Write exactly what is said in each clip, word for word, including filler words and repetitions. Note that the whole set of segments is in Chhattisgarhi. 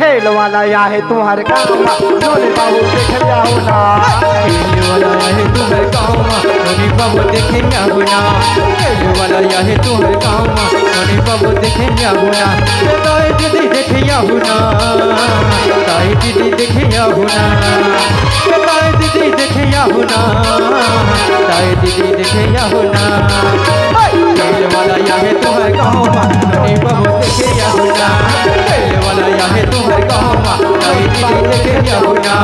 खेल वाला या हे तुहर गाँव मा, नोनी बाबू देखे आहो ना। खेल वाला या हे तुहर गाँव मा, नोनी बाबू देखे आहो ना। खेल वाला या हे तुहर गाँव मा, नोनी बाबू देखे आहो ना। ए दाई दीदी देखे आहो ना, दाई दीदी देखे आहो ना, ए दाई दीदी देखे आहो ना, दाई दीदी देखे आहो ना। खेल वाला या हे तुहर गाँव मा, नोनी बाबू देखे आहो ना। खेल वाला या हे तुहर गाँव मा, दाई दीदी देखे आहो ना।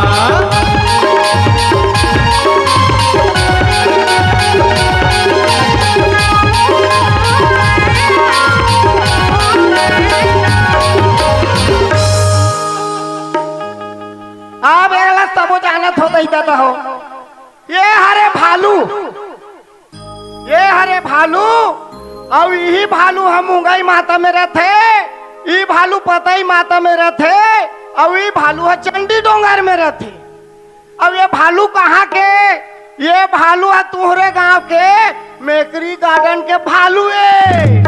अब एला सबो जानत हो, दई ददा हो। ये हरे भालू, ये हरे भालू, अउ इही भालू ह मुंगई माता में रथे, ई भालू पतई माता में रथे, अउ ई भालू ह चंडी डोंगर में रथे। अब ये भालू कहाँ के? ये भालू ह तुहरे गांव के मेकरी गार्डन के भालू ए।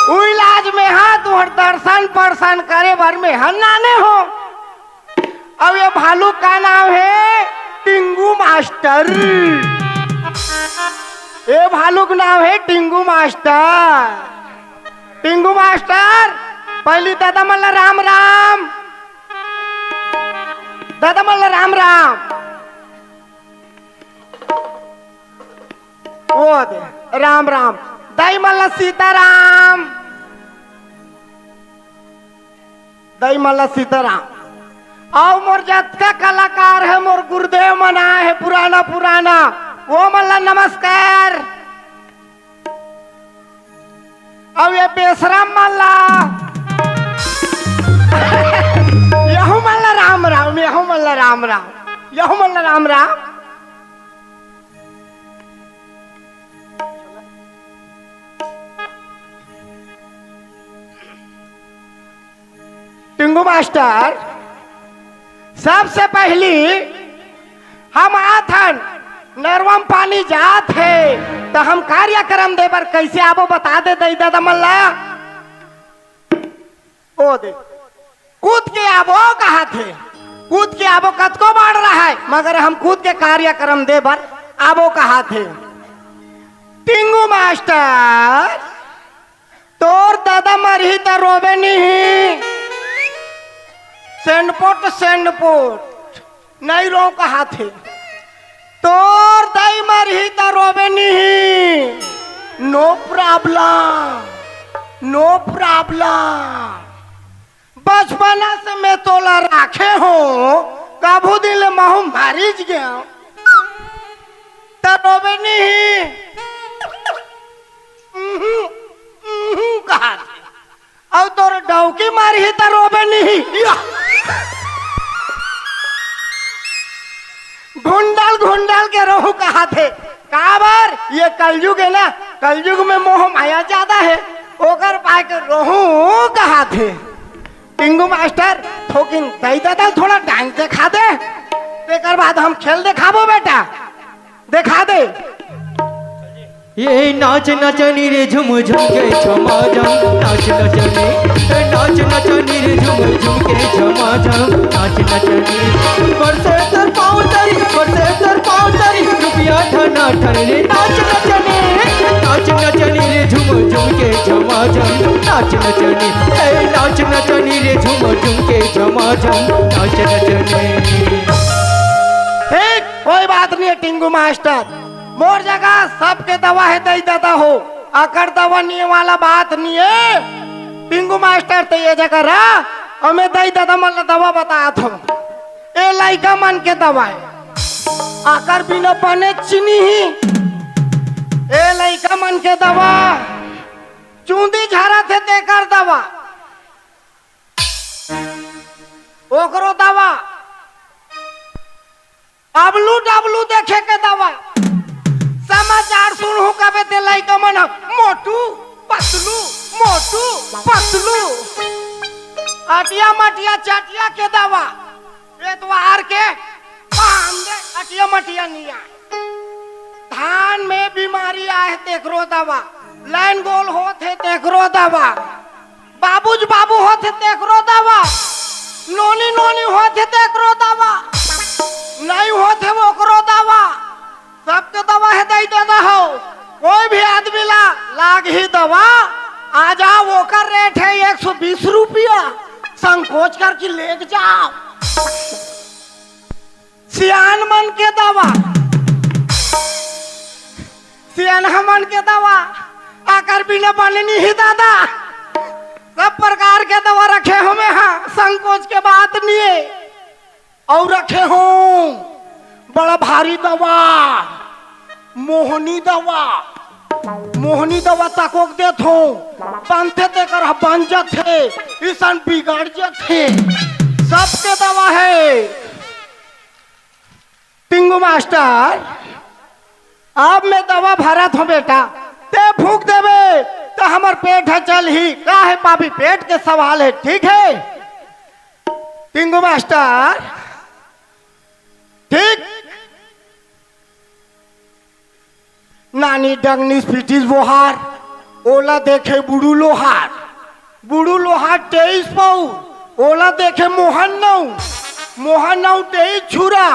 उही लाज में हा तुहर दर्शन पर्शन करे बर में हा नाने हो। अब ये भालू का नाम हे? टिंगू मास्टर। ये भालू का नाम हे टिंगू मास्टर। टिंगू मास्टर, पहली दादा मन ला राम राम। दादा मन ला राम राम। ओ दे, राम राम। दाई मन ला सीताराम। दाई मन ला सीताराम। अउ मोर जतका कलाकार हे, मोर गुरुदेव मन आए हे पुराना पुराना, वो मन ला नमस्कार। अउ ये बेसरम मन ला, यहू मन ला राम राम, यहू मन ला राम राम, यहू मन ला राम राम। टिंगू मास्टर, सबसे पहली हम आथन, नरवा म पानी जात हे, त हम कार्यक्रम दे बर कैसे आबो, बता दे दई ददा मन ला। ओ दे, कूद के आबो कहाथे, कूद के आबो, कतको बाढ़ रहा है, मगर हम कूद के कार्यक्रम दे बर आबो कहाथे। टिंगू मास्टर, तोर ददा मरही त रोबे नहीं। सेंडपोट, सेंडपोट, नहीं रो कहाथे। तोर दाई मरही त रोबे नहीं। No problem, no problem। बचपना से मैं तोला राखे हो, कभू दिन ले महू मारिच गया। त रोबे नहीं। उहुं, उहुं कहाथे। अउ तोर डौकी मारही त रोबे नहीं। या। घुंडल घुंडल के रोहू कहाथे। काबर? ये कलयुग हे ना, कलयुग में मोह माया ज्यादा हे, ओकर पाय के रोहू कहाथे। टिंगू मास्टर, थोकिन दई ददा ल थोड़ा dance देखा दे, तेकर बाद हम खेल देखाबो बेटा। देखा दे। ये नाच नचनी रे झुम झुम के झमाझम, नाच नचनी, ए नाच नचनी रे झुम झुम के झमाझम, नाच नचनी। बरसे तोर पाँव तरी, बरसे तोर पाँव तरी, रुपया ठना ठन रे नाच नचनी, नाच नचनी रे झुम झुम के झमाझम, नाच नचनी, ए नाच नचनी रे झुम झुम के झमाझम, नाच नचनी। ठीक, कोई बात नहीं है टिंगू मास्टर। मोर जगह सबके दवा हे दई ददा हो, अकर दवा निये वाला बात निये। टिंगू मास्टर त ये जगह रह, अउ मैं दई ददा मन ला दवा बतात हो। ए लइका मन के दवा हे, अकर बिना बने चीनी ही। ए लइका मन के दवा, चूंदी झरत हे तेकर दवा, ओकरो दवा। अबलू डबलू देखे के दवा। समाचार सुनहू कबे ते लइका मन ह मोटू पतलू, मोटू पतलू। अटिया मटिया चटिया के दवा। एतवार के बांध दे अटिया मटिया निया। धान में बीमारी आए तेकरो दवा। लाइन गोल होत हे तेकरो दवा। बाबूज बाबू होथे तेकरो दवा, नोनी नोनी होथे तेकरो दवा, नहीं होथे ओकरो दवा, सबके दवा हे दाई ददा हो। कोई भी आदमी ला लाग ही दवा, आ जाओ, ओकर रेट है एक सौ बीस रुपया, संकोच करके लेके जाओ। सियान मन के दवा, सियान हमन के दवा, आकर बिना बने नहीं ही दादा। सब प्रकार के दवा रखे हो मैं, हाँ, संकोच के बात नहीं है। और रखे हो बड़ा भारी दवा, मोहनी दवा। मोहनी दवा तकोक देत हो, बनथे तेकर ह बन जथे, इसन बिगड़ जथे। सबके दवा है। टिंगू मास्टर, अब मैं दवा भरत हो बेटा, ते फूंक देबे त हमर पेट ह चलही। का है पापी, पेट के सवाल है, ठीक है? टिंगू मास्टर, ठीक? नानी डंगनीस पीटिस बोहार, ओला देखे बुड़ू लोहार। बुड़ू लोहार तेईस पऊ, ओला देखे मोहन नऊ। मोहन नऊ तेईस छुरा,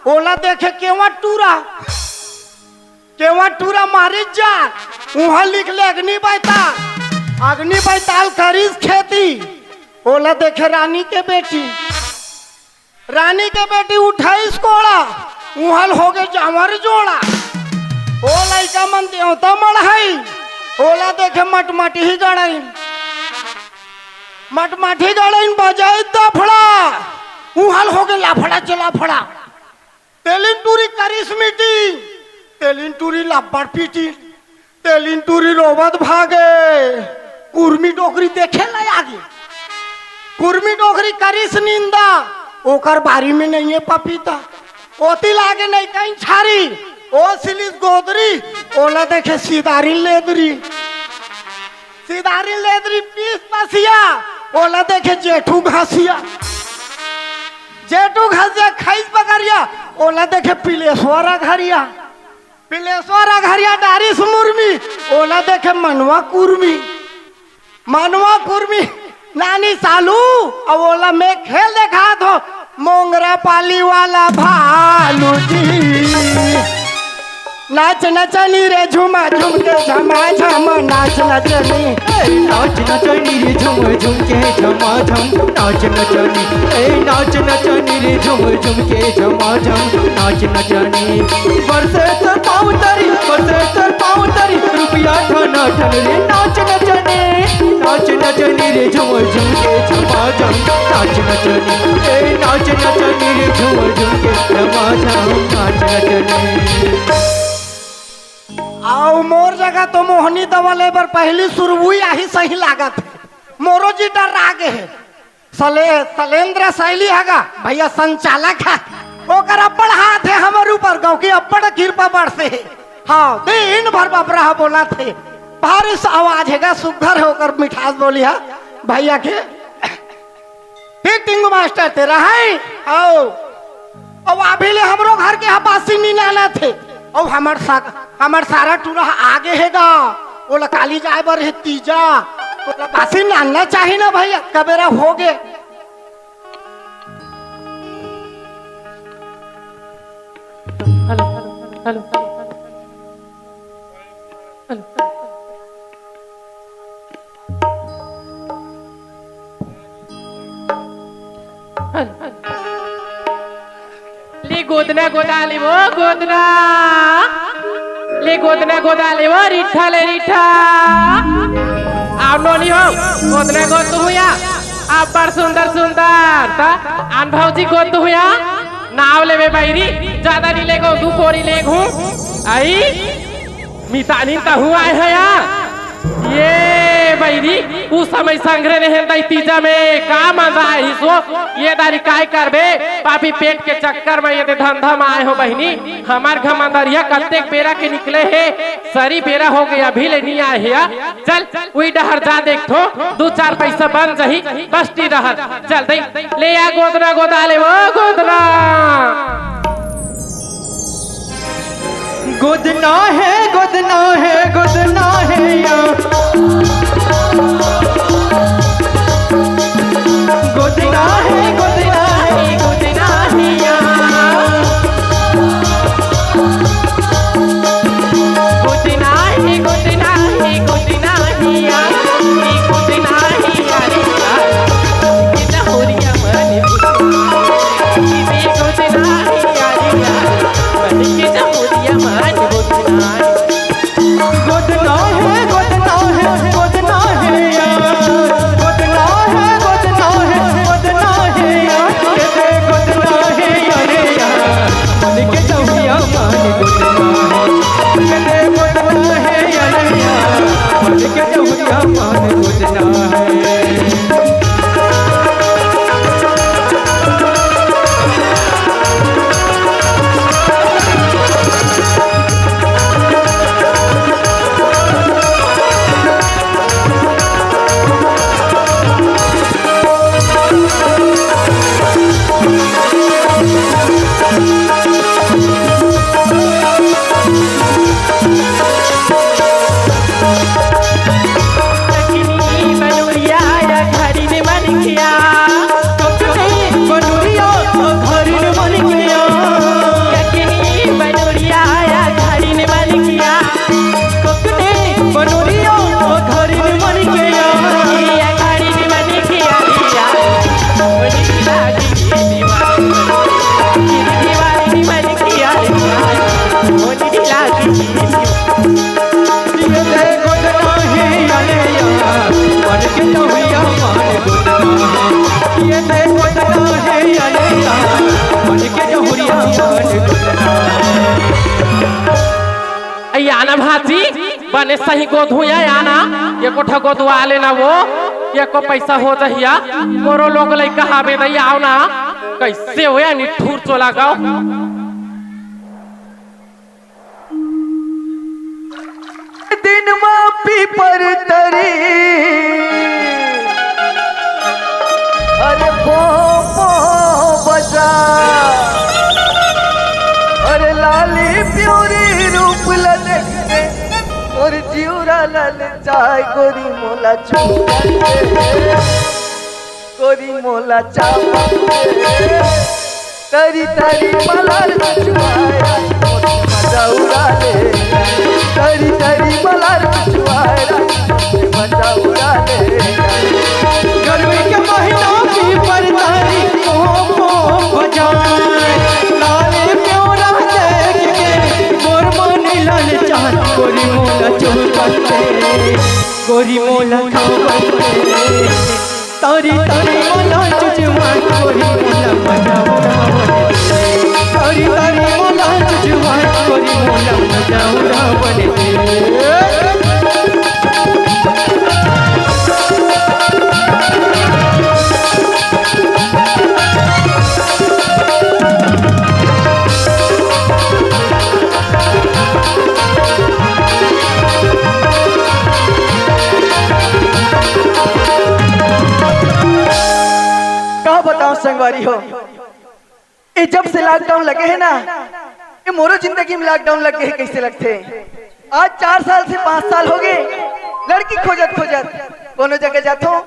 ओला देखे केवा टूरा। केवा टूरा मारिस जा, उहाँ लिख ले अग्नि बैताल। अग्नि बैताल करिस खेती, ओला देखे रानी के बेटी। रानी के बेटी उठाईस कोड़ा, उहल होगे जांवर जोड़ा। ओ लइका मन देवता मढ़ाई, ओला देखे मटमटही गड़ाइन। मटमटही गड़ाइन बजाई दफड़ा, उहल होगे लाफड़ा च लाफड़ा। तेलिन टूरी करिस मीटिंग, तेलिन टूरी लब्बड़ पीटी। तेलिन टूरी रोवत भागे, कुर्मी डोकरी देखे ले आगे। कुर्मी डोकरी करिस निंदा, ओकर बारी में नहीं है पपीता। ओती लागे नहीं कहीं छारी, ओ सिलिस गोदरी, ओला देखे सिदारी लेदरी। सिदारी लेदरी पीस पसिया, ओला देखे जेठू घसिया। जेठू घसिया खाइस बगरिया, ओला देखे पिलेश्वर अघरिया। पिलेश्वर अघरिया डारिस मुर्मी, ओला देखे मनवा कुर्मी। मनवा कुर्मी नानी सालू, अब ओला मैं खेल देखात हो, मोंगरा पाली वाला भालू जी। नाच नचनी रे झुमा झुम के झमा झम, नाच नचनी। ए, नाच नचनी रे झुम झुम के झमा झम, नाच नचनी। ए, नाच नचनी रे झुम झुम के झमा झम, नाच नचनी। बरसे तोर पाँव तरी, बरसे तोर पाँव तरी, रुपया ठना ठन रे नाच नचनी। नाच नचनी रे झुम झुम के झमा झम, नाच नचनी। ए, नाच नचनी रे झुम झुम के झमा झम, नाच नचनी। अउ मोर जगह तो मोहनी दवा ले बर पहिली सुरवुई आही सही लागत हे। मोरो जी डर्रा गे हे। सले-, सलेंद्र सैली हगा, भैया संचालक हे। ओकर अब्बड़ हाथ हे हमर ऊपर, गौकी अब्बड़ कृपा बरसे हे। हाँ, दिन भर बबरा ह बोलत हे। भारी स-, आवाज हे गा, सुग्घर हे ओकर मिठास बोली ह भैया के। ठीक टिंगू मास्टर तेरा है? आओ। अउ अभी ले हमरो घर के ह बासी नी लानत हे। अउ हमर सा-, हमर सारा टूरा ह आगे हे गा। ओला काली जाए बर हे तीजा। ओला बासी नानना चाही ना भैया, कबेरा होगे। Hello, hello, hello. ले गोदना गोदा ले वो गोदना। ले गोदना गोदा ले वो रिठा ले रिठा। आओ नोनी हो, गोदना गोद हुया। अब्बड़ सुंदर सुंदर। त आन भौजी गोद हुया। नाव लेवे बइरी, जादा नी लेगो, दू पोरी लेगहूँ। आई, मितानी त हुआ है या। ये बइरी, उ समय संघरे रहेन दई तीजा में, का मजा आहिस वो। ये दारी काय करबे, पापी पेट के चक्कर में ये दे धंधा में आए हो बहिनी। हमर घमंदरिया कतेक बेरा के निकले हे, सरी बेरा हो गया, अभी ले नी आए हे या। चल, उही डहर जा देखथो, दू चार पइसा बन जही, बस्ती डहर। चल दई, ले आ गोदना गोदा ले वो गोदना। गोदना हे, गोदना हे, गोदना हे या। हाँ जी, बने सही गोदहूँ या, या ना, एको ठा गोदवा लेना वो, एको पैसा हो जहिया, मोरो लोग लइका हावे दई, आओ ना, कइसे होया निठुर चोला गाँव। दिन मा पीपर तरी, अरे पो पो बजा, अरे लाली प्योरी रूप ला देख के, मोर जिउरा ललचाय, गोरी मोला छू ले, गोरी मोला चाप ले। तरी तरी मलार चुचुआय, मजा उड़ा ले। तरी तरी मलार चुचुआय, मजा उड़ा ले। गर्मी के महीना पीपर तरी, पो पो बजाय, लाल प्योरा देख के, मोर मन ललचाय, गोरी मोला छू ले, गोरी मोला छू ले। तरी तरी मोला चुचुआय, गोरी मोला मजा उड़ावत दे। तरी तरी मोला चुचुआय, गोरी मोला मजा उड़ावत दे। का बताओ संगवारी हो, ये जब से लॉकडाउन लगे हे ना, ये मोरो जिंदगी में लॉकडाउन लगे हे, कइसे लगथे? आज चार साल से पाँच साल हो गए, लड़की खोजत खोजत कोनो जगह जाथों,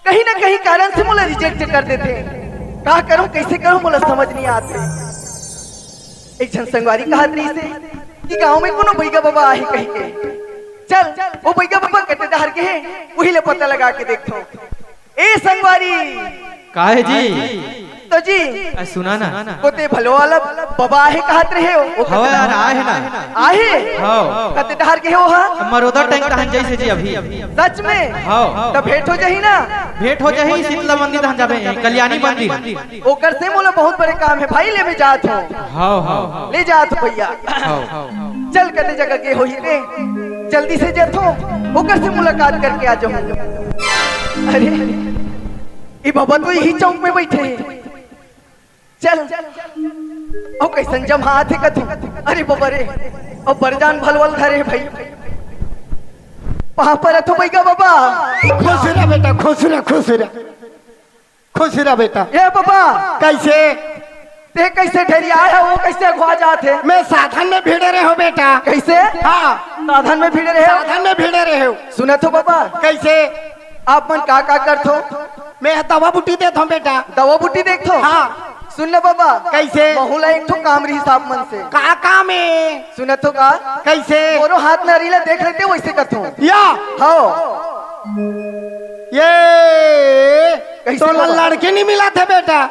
कहीं ना कहीं कारण से मोला रिजेक्ट कर देथे। का करूं, कइसे करूं, मोला समझ नहीं आते। एक झन संगवारी कहत रहिसे कि गांव में कोनो बइगा बाबा आहे कहिके। चल, वो बइगा बाबा कते डहर के हे, उही ले पता लगा के देखथों। ए संगवारी। काहे जी? तो जी। अ, सुना ना। कोते भलो वाला बाबा आहे कहत रहे हो, वो हव कते यार, डहर आहे ना। आहे? हव। कते डहर के हो हा? मरोदा टैंक तहन जइसे जी अभी। सच में? हव। त भेंट हो जाही ना? भेंट हो जाही, शीतला मंदिर तहन जाबे, कल्याणी मंदिर। ओकर से मोला बहुत बड़े काम हे भाई, ले मैं जात हों। हव, हव। ले जात हों भइया। हव। चल, कते जगह गे होही रे, जल्दी से जाथों, ओकर से मुलाकात करके आ जाहूं। अरे, ए बाबा तो इही चौक में बइठे हे। चल, अउ कइसन जम्हात हे कथों। अरे बाबा रे, अउ बरजान भलवल धरे हे भई। पहां परत हों बइगा बाबा। खुश रह बेटा, खुश रह, खुश रह। खुश रह बेटा। ए बाबा। कइसे? ते कइसे ढेरियाय हस, वो कइसे अघवा जात हे? मैं साधन में भिड़े रहेंव बेटा। कइसे? हाँ। साधन में भिड़े रहेंव? साधन में भिड़े रहेंव। सुनत हो बाबा? कइसे? आप मन का का करथो? मैं दवा बूटी देथों बेटा। दवा बूटी देखथो? हाँ। सुन ना बाबा। कइसे? महूं ला एक ठो काम रहिस आप मन से। का काम हे? सुनत हो का? कइसे? मोरो हाथ नारी ला देख लेते, वइसे कथों। या। हव। ये कइसे तोला बाबा? लड़की नहीं मिलत हे बेटा।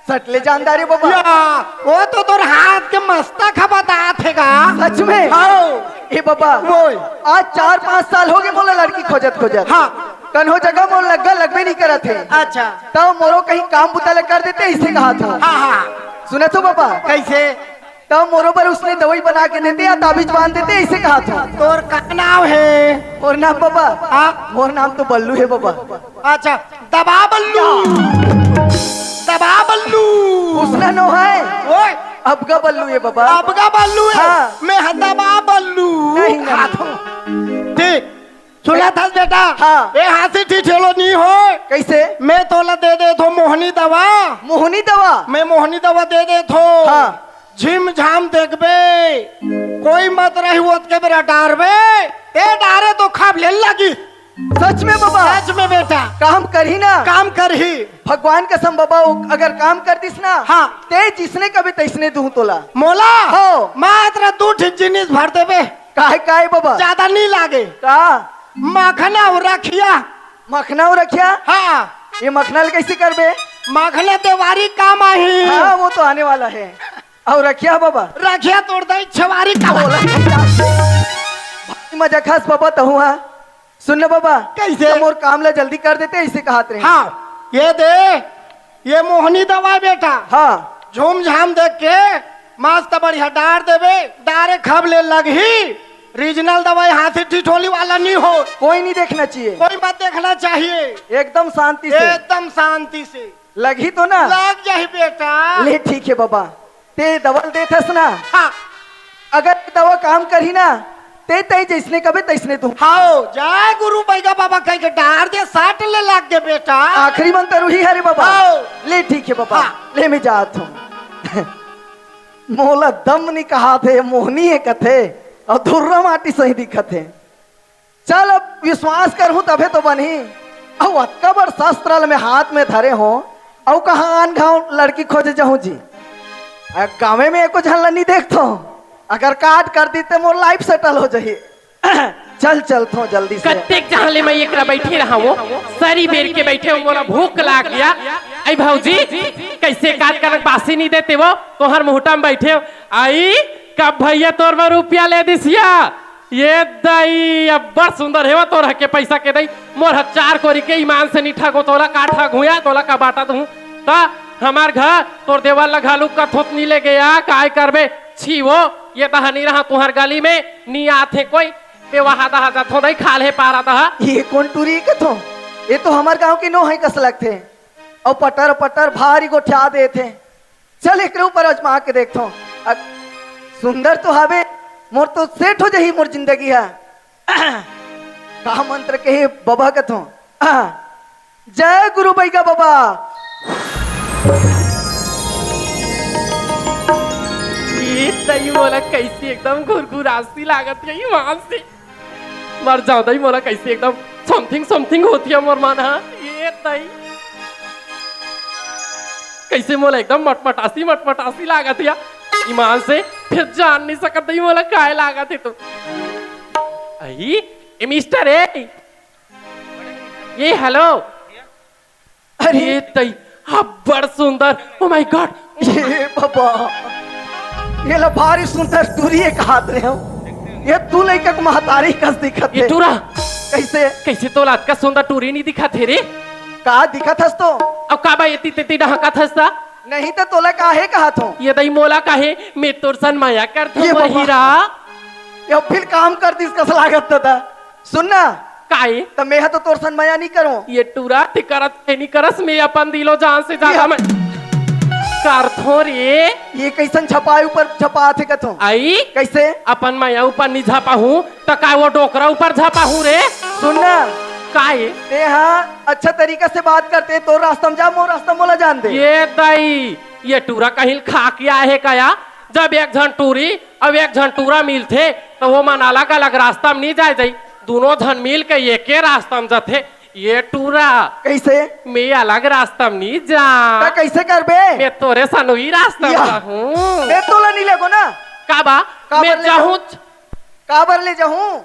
सट ले जानदार हे बाबा। या, वो तो तोर हाथ के मस्तक ह बतात हे गा। सच में? हव। ए बाबा, बोल। आज चार पाँच साल हो गए मोला लड़की खोजत खोजत। हाँ। कन्हो जगह मोर लग्गा लगबे नहीं करत हे। अच्छा। तब मोरो कहीं काम बुता ल कर देते, अइसे कहत हों। हाँ, हाँ। सुनत हो बाबा? कइसे? तब मोरो बर उसने दवई बना के देते या ताबीज बांध देते, अइसे कहत हों। तोर का नाम हे? मोर नाम बाबा? हाँ? मोर नाम तो बल्लू हे बाबा। अच्छा, दबा बल्लू। दबा बल्लू। उसने नो हे। ओए। अबगा बल्लू हे बाबा। अबगा बल्लू हे। हाँ। मैं ह दबा बल्लू। नहीं, नहीं। ठीक। सुनत हस बेटा? हाँ। ए हांसी ठिठोलो नी होय। कइसे? मैं तोला दे देथों मोहनी दवा। मोहनी दवा? मैं मोहनी दवा दे देथों। हाँ। झिम झाम देखबे, कोई मत रही ओतके बेरा डारबे, ते डारे तो खाब ले लगी। सच में बाबा? सच में बेटा। काम करही ना? काम करही। भगवान कसम बाबा, वो अगर काम कर दिस ना, हाँ। ते जिसने कबे तइसने दूं तोला। मोला? हो। मात्र दू ठिन जिनिस भर देबे। काहे, काहे बाबा? ज्यादा नहीं लागे। का? मखना अउ रखिया। मखना अउ रखिया? हाँ। ये मखना ल कइसे करबे? मखना देवारी काम आही। हाँ, वो तो आने वाला हे। अउ रखिया बाबा? रखिया तोर दाई छेवारी काम। बोला भइया। भारी मजा खास बाबा तहूं हा। सुन ना बाबा। कइसे? त मोर काम ला जल्दी कर देते, अइसे कहत रहे। हाँ, ये दे। ये मोहनी दवा बेटा। हाँ। झूम झाम देख के मस्त बढ़िया डार देबे, डारे खब ले लगही, रीजनल दवाई हाथी ठिठोली वाला नहीं हो। कोई नहीं देखना चाहिए। कोई मत देखना चाहिए। एकदम शांति से। एकदम शांति से। लगी तो ना? लग जाही बेटा। ले ठीक है बाबा, ते दवा ल देथस ना? हाँ। अगर दवा काम करही ना, ते तई जैसने कबे तैसने तू। हाओ, जय गुरु बैगा बाबा कह के डार दे, साट ले लाग गे बेटा। आखिरी मन तरुही हरे बाबा। हाओ। ले ठीक है बाबा, हाँ। ले मैं जात हूँ। मोला दम नहीं कहा थे, मोहनी है कथे, और धुर्रा माटी सही दिखत है। चल, अब विश्वास करहूं तभे तो बनही। अउ अतका बड़ शस्त्र ल मैं हाथ में धरे हों, अउ कहाँ आन घाव लड़की खोजे जाहूं जी? अ, गाँवे में एको झन ल नहीं देखथों, अगर काट कर दी ते मोर लाइफ सेटल हो जाही। चल, चलथों जल्दी से। कतेक जहाँ ले मैं एकरा बैठे रहा वो, सरी बेर के बैठे हो, मोला भूख लाग गया। आई भौजी, कैसे काट कर बासी नहीं देते वो, तोहर मुहटा में बैठे हो। आई, कब भैया तोर बर रुपया ले दिसिया? ये दई, अब्बड़ सुंदर हेवा तोर हके पैसा के दई। मोर ह चार कोरी के ईमान से नी ठगो, तोला का ठगहूँ या तोला का बाटा दूँ? त हमार घर तोर देवर ल घालू कथोत नी ले गया, काय करबे? छी वो, ये दहा नी रहा तुहर गली में, नी आथे कोई, बेवाहा दहा जाथो दई, खाल्हे पारा दहा। ये कौन टूरी कथो? ये तो हमार गांव के नो है कस लगथे। अउ पटर पटर भारी गोठिया देथे। चल एकरे ऊपर आजमा के देखथों। अ, सुंदर तो हवे, मोर तो सेट हो जाही मोर जिंदगी ह। का मंत्र कहे बबा कथों। जय गुरु बैगा बबा। ये तई मोला कैसे एकदम घुरघुरासी लागत हे ईमान से। मर जाओ दई, मोला कैसे एकदम समथिंग समथिंग होत हे मोर मन ह। ये दई, कैसे मोला एकदम मटमटासी मटमटासी लागत हे ईमान से। फिर जान नहीं सकत दई मोला काय लागत हे तो। अही, ए मिस्टर ए, ये हेलो। अरे। ये तई, अब्बड़ सुंदर। Oh my God। ये बाबा, ये ला भारी सुंदर टूरी एक हाथ रहे हो। ये तू लइका के महतारी कस दिखत ये हे। टूरा। कैसे? कैसे तोला अतका सुंदर टूरी नहीं दिखत हे रे? का दिखत हस तो? अब का बा एती तेती डहकत हस ता? नहीं तो तोला काहे कहत हो? ये दई मोला काहे, मैं तोर सन मया करत ये हो बाबा। हीरा। ये फिर काम कर दिस कस लागत दादा। सुन ना। काई? त मेहा तो तोर सन मया नी करो। ये टूरा ते करत हे नी करस, मैं अपन दिलो जान से ज्यादा ये मैं करथो रे। ये कैसन झपाई ऊपर झपा थे कथो? आई? कैसे? अपन मया ऊपर नी झपा हूँ, त का वो डोकरा ऊपर झपा हूँ रे? सुन ना। काई? ते हा अच्छा तरीका से बात करते, तोर रास्ता में जा, मोर रास्ता मोला जान दे। ये दाई, ये टूरा कहीं खा के आए हे कया? जब एक झन टूरी अब एक झन टूरा मिलथे, त वो मन अलग-अलग रास्ता म नी जाय जाई, दूनों झन मिल के एके रास्ता म जाथे। ये टूरा, कैसे? मैं अलग रास्ता म नी जा। त कैसे करबे? मैं तोरे सनोई रास्ता म या। जाहूँ। मैं तोला नी लेगो ना। का बा? काबर मैं ले जाहूँ। जाहूँ? काबर ले जाहूँ?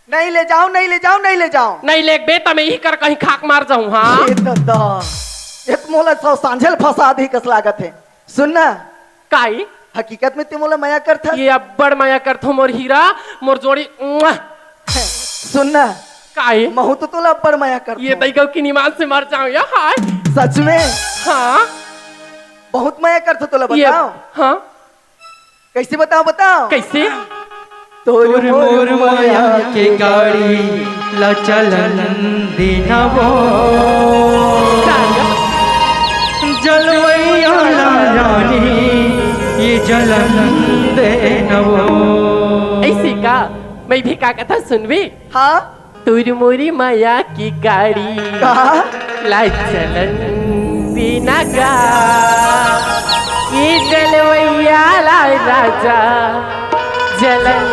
नहीं ले जाओ, नहीं ले जाओ, नहीं ले जाओ। नहीं लेगबे त मैं इही कर कहीं खाक मार जाहूँ, हाँ? ए ददा, ये त मोला सौ सांझे ल फंसा दी कस लागत हे। सुन ना। काई? हकीकत में ते मोला मया करथस? ये अब्बड़ मया करथो मोर हीरा, मोर जोड़ी, मुआ। सुन ना। काई? महू तो तोला अब्बड़ मया करथो। ये दई गौ की ईमान से मर जाऊं या हाय। सच में? हाँ। बहुत मया करथो तोला, ये बताओ। हाँ। कैसे बताओ, बताओ। कैसे? तोर मोर मया के गाड़ी ला चलन देना वो। जलवैया ला रानी ये जलन देना वो। ऐसे का? मैं भी का कथा सुनबे? हाँ। तोर मोर मया के गाड़ी का? ला चलन देना गा। ये जलवैया ला राजा जलन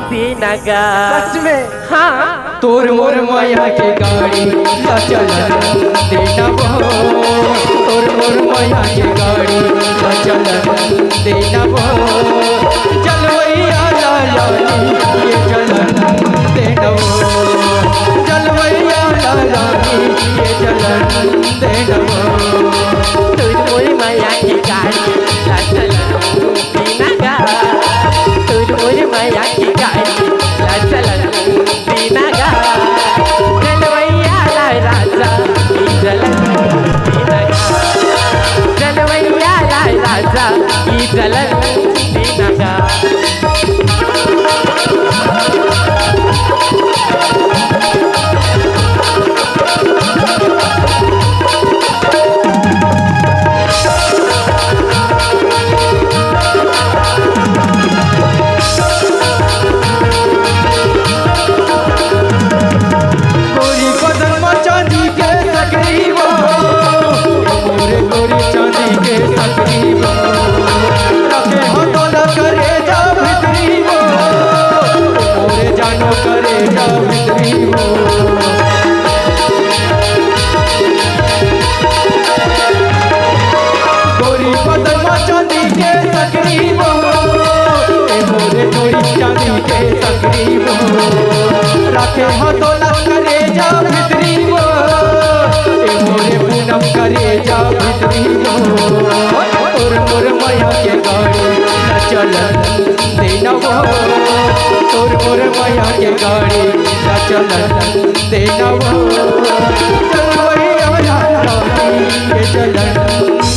देना गा। सच में? हाँ। तोर मोर मया के गाड़ी ला चलन देना वो। तोर मोर मया के गाड़ी ला चलन देना वो। जलवैया ला रानी ये जलन देना वो। जलवैया ला रानी ये जलन देना वो। तोर मोर मया के गाड़ी ला चलन दीना गा। तोर मोर मया के गाड़ी ला चलन दीना गा। जलवैया ला राजा ई जलन दीना गा। जलवैया ला राजा ई जलन दीना गा। राखे हो तोला करेजा भितरी वो, ए मोरे पूनम करेजा भितरी वो। तोर मोर मया के गाड़ी ला चलन देना वो, तोर मोर मया के गाड़ी ला चलन देना वो। चलवैया रानी के चलन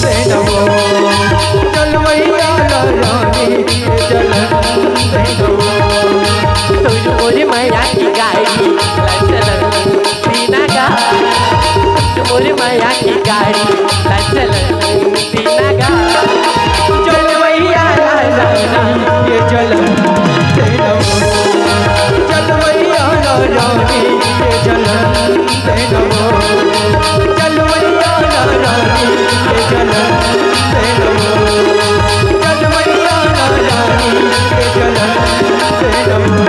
देना वो, चलवैया रानी के चलन देना वो। तोर मोर मया के गाड़ी ला चलन देना गा, तोर मोर मया के गाड़ी ला चलन देना गा। चलवैया रानी के चलन देना वो, चलवैया रानी के चलन देना वो, चलवैया रानी के चलन देना वो, चलवैया रानी के चलन देना वो।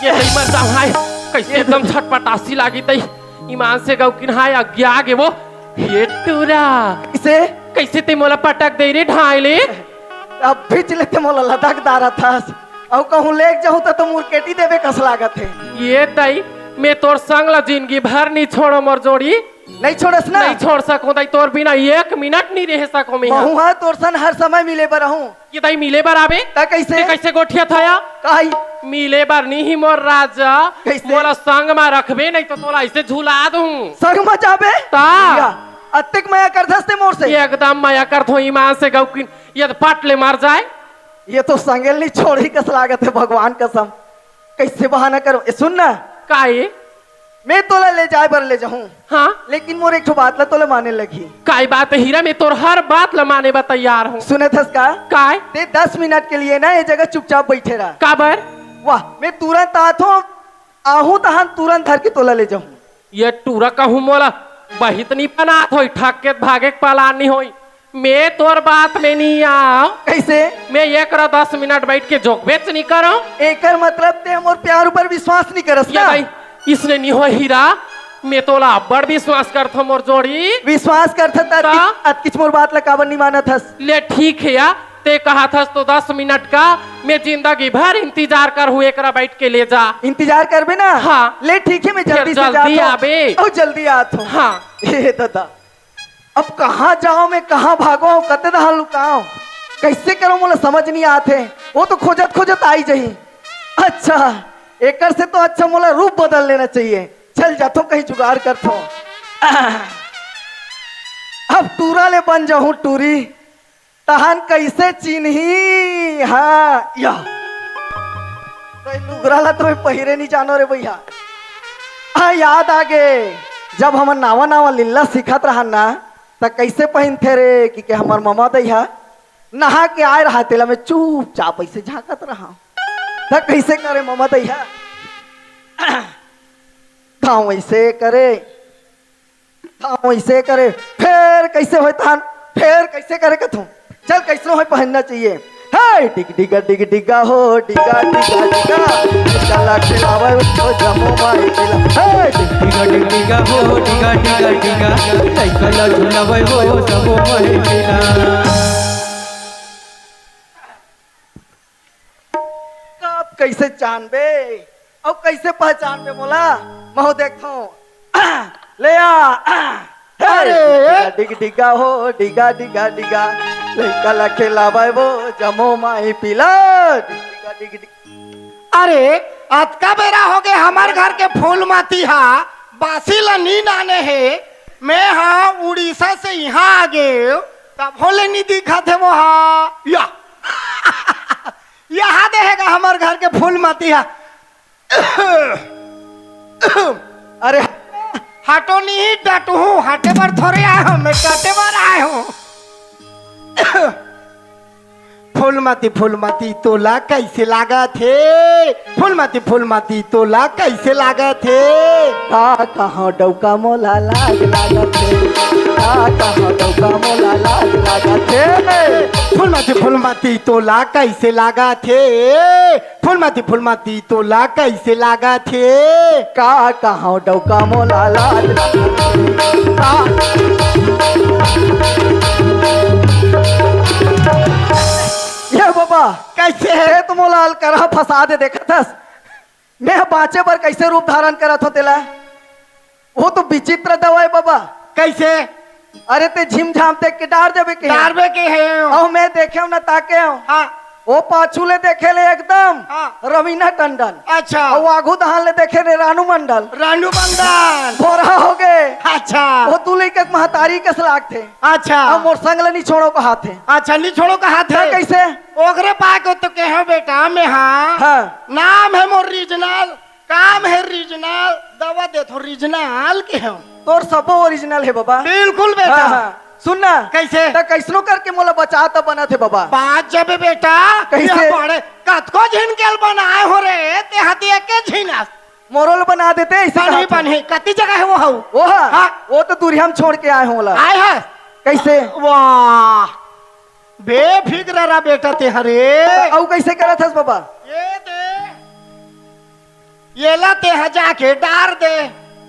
ये दई मर जाऊं हाय, कैसे एकदम छटपटासी लागी तई। ईमान से गौ किन हाय अज्ञा गे वो। ये टूरा। इसे? कैसे ते मोला पटक दे रे ढाई ले? अब भी चले ते मोला लदक दारा थस। अउ कहूं लेक जाहूं त तो मुरकेटी देवे कस लागत हे। ये दई, मैं तोर संग ला जिंदगी भर नहीं छोड़ो मोर जोड़ी। नहीं छोड़स ना? नहीं छोड़ सको दई, तोर बिना एक मिनट नहीं रह सको मैं। महूं हा तोर सन हर समय मिले बर रहूं। ये दई मिले बर आबे? त कैसे? ते कैसे गोठिया था या? काई? मिले बर नहीं ही मोर राजा। कैसे? मोला संग मा रखबे, नहीं तो तोला ऐसे झुला दूं। संग मा जाबे? ता। या, अतेक मया करथस ते मोर से? एकदम मया करथों ईमान से गौ किन, ये तो पट ले मर जाए। ये तो संगेल नहीं छोड़ी कस लागत हे भगवान कसम। कैसे बहाना करूं? ए, सुन ना। काई? मैं तोला ले जाए बर ले जाहूं। हाँ। लेकिन मोर एक ठो बात ला तोला माने लगही। काय बात हे हीरा, मैं तोर हर बात ला माने बर तैयार हूँ। सुनत हस का? काय? ते दस मिनट के लिए ना ये जगह चुपचाप बैठे रह। काबर? वाह, मैं तुरंत आत हूँ, आहूँ तहान तुरंत धर के तोला ले जाहूँ। ये टूरा कहूँ मोला बहित नहीं बनात होई, ठक के भागे के पालान नहीं होई। मैं तोर बात में नहीं आव। कैसे? मैं एक रा दस मिनट बैठ के जोक बेच नहीं करो। एकर मतलब ते मोर प्यार ऊपर विश्वास नहीं करस ये ना? भाई, इसने नहीं हो हीरा, मैं तोला अब्बड़ विश्वास करथो मोर जोड़ी। विश्वास करथस त का? अतकिच, अतकिच मोर बात ला काबर नहीं मानत हस? ले ठीक है या, ते कहा थस तो दस मिनट का, मैं जिंदगी भर इंतजार करहूँ, एकरा बैठ के ले जा। इंतजार करबे ना? हाँ। ले ठीक है, मैं फिर जल्दी से जल्दी जात हूँ। आबे। अउ जल्दी आत हूँ। हाँ। ए दादा, अब कहाँ जाओ मैं, कहाँ भागो, कते दहा लुकाओ, कैसे करो मोला समझ नहीं आत हे। वो तो खोजत खोजत आई जही। अच्छा, एकर से तो अच्छा मोला रूप बदल लेना चाहिए। चल जाथो कहीं जुगाड़ करथो। अब टूरा ले बन जाहूँ टूरी, तहान कैसे चिन्ही? हाँ, या। तो ई लुगरा ला तो मैं पहिरे नहीं जानो रे भैया। हाँ, याद आ गे, जब हमन नावा नावा लीला सीखत रहन ना, त कैसे पहिनथे रे कि के हमर ममा दई हा नहा के आए रहा, तेला मैं चुपचाप ऐसे झांकत रहा। त कैसे करे ममा दई हा? धाव ऐसे करे, धाव ऐसे करे, फेर कैसे होय तहान, फेर कैसे करे कथूं। चल, कैसनो होय पहनना चाहिए। हे, डिग डिगा, डिग डिगा हो, डिगा, डिगा, डिगा। काला खिलावे हो जमो माई पिला। हे, डिग डिगा, डिग डिगा हो, डिगा, डिगा, डिगा। लइका ला झुलावे हो जमो माई पिला। कब कैसे जानबे? अउ कैसे पहचानबे मोला? महू देखथों। ले आ। अरे! डिगा, डिग डिगा हो, डिगा, डिगा, डिगा। लइका ला खेलावे वो जमो माई पिला। डिगा, डिग डिग। अरे, अतका बेरा हो गे हमर घर के फूलमती हा, बासी ला नींद आने हे। मैं हा उड़ीसा से इहाँ आ गे, तभो ले नी दिखत हे वो हा। या। यहाँ देहेगा हमर घर के फूलमती हा। अरे हटो नहीं डटहूँ, हटे बर थोड़े आए हूँ, मैं डटे बर आए हूँ। फूलमती, फूलमती तोला कैसे लागत हे? फूलमती, फूलमती तोला कैसे लागत हे? का कहाँ डौका मोला लाज लागत हे? का कहाँ डौका मोला लाज लागत हे? फूलमती, फूलमती तोला कैसे लागत हे? फूलमती, फूलमती तोला कैसे लागत हे? का कहाँ डौका मोला लाज लागत हे? का ये बाबा, कैसे? ते तो मोला अलकरहा फंसा दे, देखत हस। मैं बांचे बर कैसे रूप धारण करत हो तेला। वो तो विचित्र दवा है बाबा। कैसे? अरे ते झिमझाम देख के डार देबे के। डारबे के है। अउ मैं देखे हूं ना ताके हूं। हाँ। वो पाछू ले देखे ले एकदम हाँ। रवीना टंडन। अच्छा। अउ आगू दहान ले देखे ले रानू मंडल। रानू मंडल। भोरहा हो गए। अच्छा। वो तू लइका के महतारी कस लागथे। अच्छा। अउ मोर संग ले नी छोड़ो कहाथे। अच्छा, नी छोड़ो कहाथे। त कैसे? ओकरे पाके तो कहे बेटा मैं हाँ। हाँ। नाम है मोर रीजनल। काम है रीजनल, दवा देथो रीजनल के हो। तोर सबो ओरिजिनल हे बाबा। बिल्कुल बेटा। हाँ, हाँ। सुन ना। कैसे? त कैसनो करके मोला बचा त बनत हे बाबा। बाच जबे बेटा। कैसे? ये बड़े कतको झिन के ल बनाए हो रे, ते हती एके झिनस। मोरो ल बना देते ऐसे बनही, कहत हूँ। बनही। कति जगह है वो हऊ? वो हा? हाँ। वो तो दूरिया में छोड़ के आए हो ला। आए है? कैसे? वाह, बेफिक्र रहा बेटा ते हरे। त अउ कैसे करत हस बाबा? ये दे। येला तेहा जाके डार दे।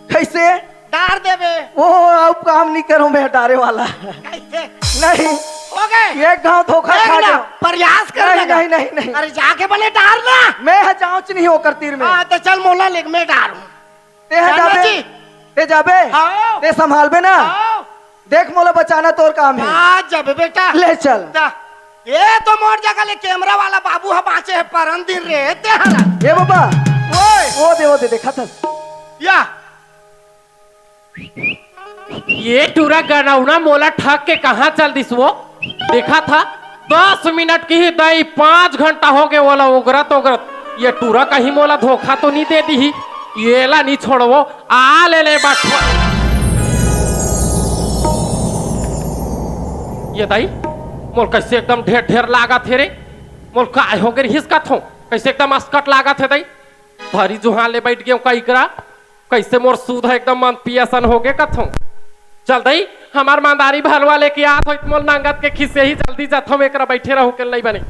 कैसे? डार देबे। ओ, अब काम नहीं करो मैं डारे वाला। कैसे? नहीं। हो गए। एक घाव धोखा देख खा ना, गया। प्रयास कर नहीं, लगा। नहीं, नहीं, नहीं। अरे जाके बने डार ना। मैं ह जांच नहीं ओकर तीर में। हाँ, तो चल मोला लेके मैं डारूं। ते ह जाना जाबे। जी। ते जाबे। हाँ। ते संभालबे ना। हाँ। देख मोला बचाना तोर काम है। आ जबे बेटा। ले चल। जा। ये तो मोर जगह ले कैमरा वाला बाबू ह बांचे है परन दिन रे, ते हला। ए बाबा। ओए। वो दे, वो दे, देखा था। या। ये टूरा गनौना मोला ठग के कहाँ चल दिस वो? देखा था, दस मिनट की ही दई, पाँच घंटा हो गए वोला ओगरत ओगरत। ये टूरा कहीं मोला धोखा तो नहीं दे दी ही? येला नहीं छोड़वो, आ ले ले बटवा। ये दाई, मोल कैसे एकदम ढेर ढेर लागत हे रे। मोल काय हो गए हिसकत हो, कैसे एकदम असकट लागत हे दाई। धरी जुहान ले बैठ गए का इकरा, कैसे मोर सूद ह एकदम मन पियासन हो गए कथो। चल दई, हमार मंदारी भलवा लेके आत हो, मोल नंगत के खिसे ही जल्दी जथो, एकरा बैठे रहो के नहीं बने।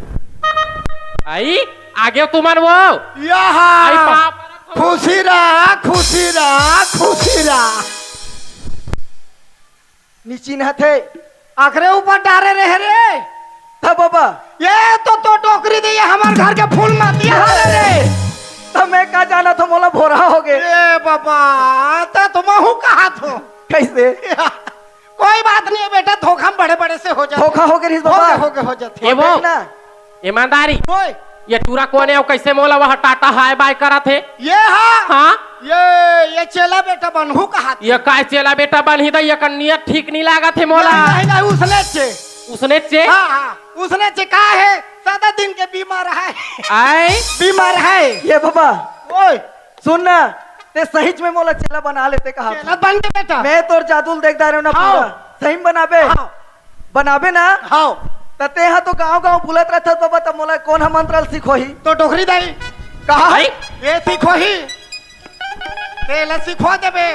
आई, आगे तुमन वो। यहाँ। आई बाप। खुशी रहा, खुशी रहा, खुशी रहा। नी चिन्हत हे। आखरे ऊपर डारे रहे रे। त बाबा। ये तो, तो टोकरी दे, ये हमार घर के फूल माती हारे रे। त मैं का जाना था, मोला भोरा हो गए। ए बाबा, त तुमहू कहा थो। कैसे? कोई बात नहीं है बेटा, धोखा में बड़े बड़े से हो जाते। धोखा हो गए रिस बाबा। हो गए, हो गए, हो जाते। ए वो। देख ना। ईमानदारी। ओए। ये टूरा कोन हे अउ कैसे मोला वह टाटा हाय बाय करत हे? ये हा? हाँ? ये, ये चेला बेटा बनहू कहा थे। ये काय चेला बेटा बनही दा, ये कर नियत ठीक नहीं लागत हे मोला। नहीं, नहीं, नहीं, उसने चे। उसने चे? हाँ, हाँ, उसने चे का है? ज्यादा दिन के बीमार है। आए? बीमार है। ये बाबा। ओए। सुन ना, ते सहीच में मोला चेला बना लेते कहा चेला था। बन के बेटा। मैं तोर जादू ल देख डारे हूँ ना हाँ। पूरा। सही में बनाबे? हाँ। बनाबे ना? हाँ। त तेहा तो गांव-गांव बुलत रहथस बाबा, त मोला कोन ह मंत्र ल सिखोही? तो डोकरी दाई। कहा? भाई? ये सिखोही। तेला सिखो देबे।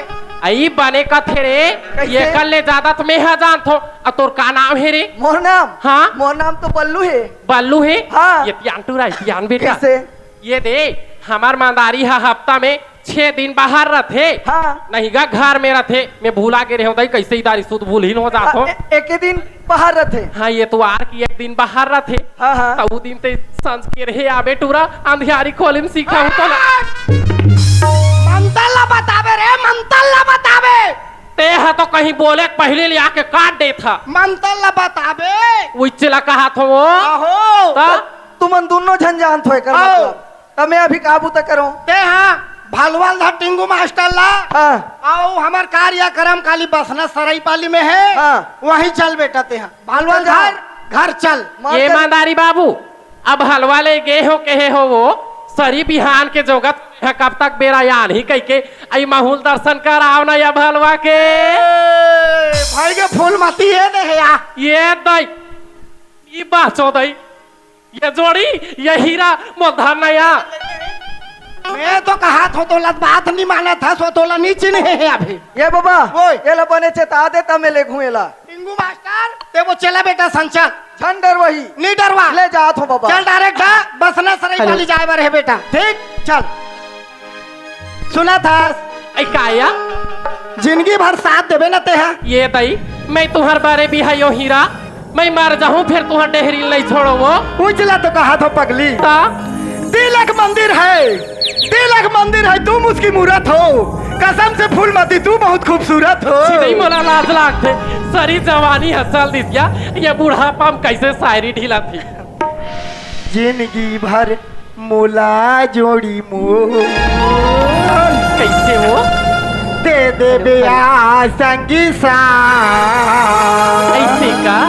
अई बने कथे रे, कैसे? ये कर ले ज्यादा त मैं ह जानथो। अ तोर का नाम हे रे? मोर नाम? हाँ? मोर नाम तो बल्लू हे। बल्लू हे? हाँ। ये पियान टूरा, पियान बेटा। कैसे? ये दे, हमार मंदारी ह हफ्ता में छह दिन बाहर रथे। हाँ। नहीं गा घर में रथे। मैं भुला के रहे दाई, कैसे ही दारी सुध भूलहीन हो जात हो। ए-, एके दिन बाहर रथे। हाँ, ये तो आर की एक दिन बाहर रथे। हाँ, हाँ। त उ दिन ते संझ के रहे आबे टूरा, अंधियारी खोली में सीखा होता ना। मंतर ला बताबे रे, मंतर ला बताबे। ते ह तो कहीं बोले के पहले ले आके काट देत ह। मंतर ला बताबे। उच्च ला कहा थो वो। आहो। त? तुमन दोनों झन जानत हो एकर आओ। मतलब। त मैं अभी काबू त करो। ते हाँ, भलवल धर टिंगू मास्टर ला। हाँ। आओ, हमर कार्यक्रम काली बसना सराय पाली में है। हाँ। वहीं चल बेटा ते हाँ। भलवल अच्छा, धर, घर चल। मार ये कर- ईमानदारी बाबू, अब हलवा ले गे हो, कहे हो वो, सरी बिहान के जोगत है, कब तक बेरा यान ही कह के, आई माहौल दर्शन कराओ ना या भलवा के। ए, भाई के फूल मती ये दे है या। ये दई, ई बाचो दई। ये जोड़ी, ये हीरा, मोर धन नया। मैं तो कहा थो, तोला बात नहीं मानत हस, वो तोला नहीं चिन्हे हे अभी। ये बाबा, ओए। ये ला बने चेता दे, तब मैं ले घूमे ला। टिंगू मास्टर, ते वो चेला बेटा संचल। झन डरवही। नहीं डरवा। ले जात हो बाबा। चल direct जा, बसना सराय हेलो। पाली जाए बर हे बेटा। ठीक। चल। सुनत हस? ऐ काया? जिंदगी भर साथ देबे ना ते हा। ये दई, मैं तुहर बारे बिहायो हीरा। मैं मर जाहूं, फेर तुंहर डेहरी ल नइ छोड़ों वो। उजला तो कहा थो पगली। ता? तिलक मंदिर है, तिलक मंदिर है, तुम उसकी मूरत हो। कसम से फूलमती, तू बहुत खूबसूरत हो। सिधई मोला लाज लागथे, सरी जवानी ह चल दिस या, ये बुढ़ापा म कइसे शायरी ढिला थी। जिंदगी भर मोला जोड़ी मोल। कइसे वो? दे देबे या संगी साथ। अइसे का?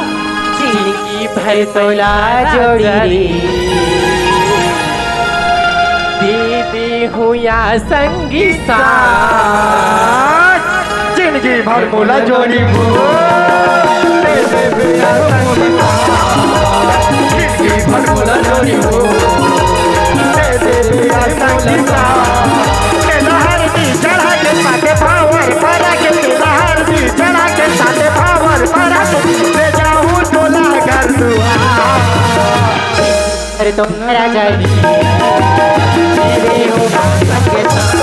जिंदगी भर तोला जोड़ी। दे देहूं या संगी साथ। जिंदगी भर मोला जोड़ी वो। दे देबे या संगी साथ। जिंदगी भर मोला जोड़ी वो। दे देबे या संगी साथ। तेला हरदी चढ़ा के साथे भावर भरा के, तेला हरदी चढ़ा के साथे भावर भरा के, ले जाहूं तोला घर दुआर। अरे तो राजा जी, मेरे हो संगे साथ।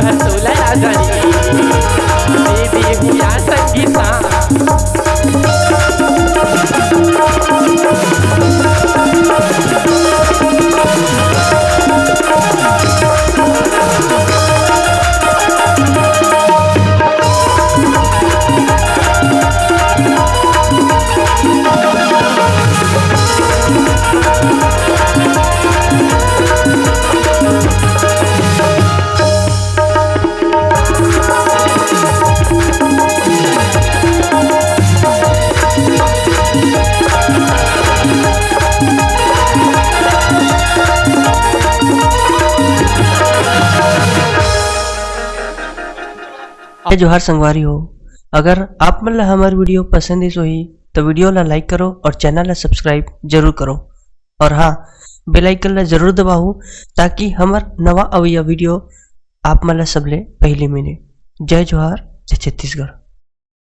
घर तोला राजा जी, दे देहूं या संगी साथ। जय जोहार संगवारी हो, अगर आप मन ला हमर video पसंद आइस होही, तो video ला like करो और channel ला subscribe जरूर करो। और हाँ, bell icon ला जरूर दबाओ, ताकि हमर नवा अवइया video आप मन ला सबले पहली मिले। जय जोहार, जय छत्तीसगढ़।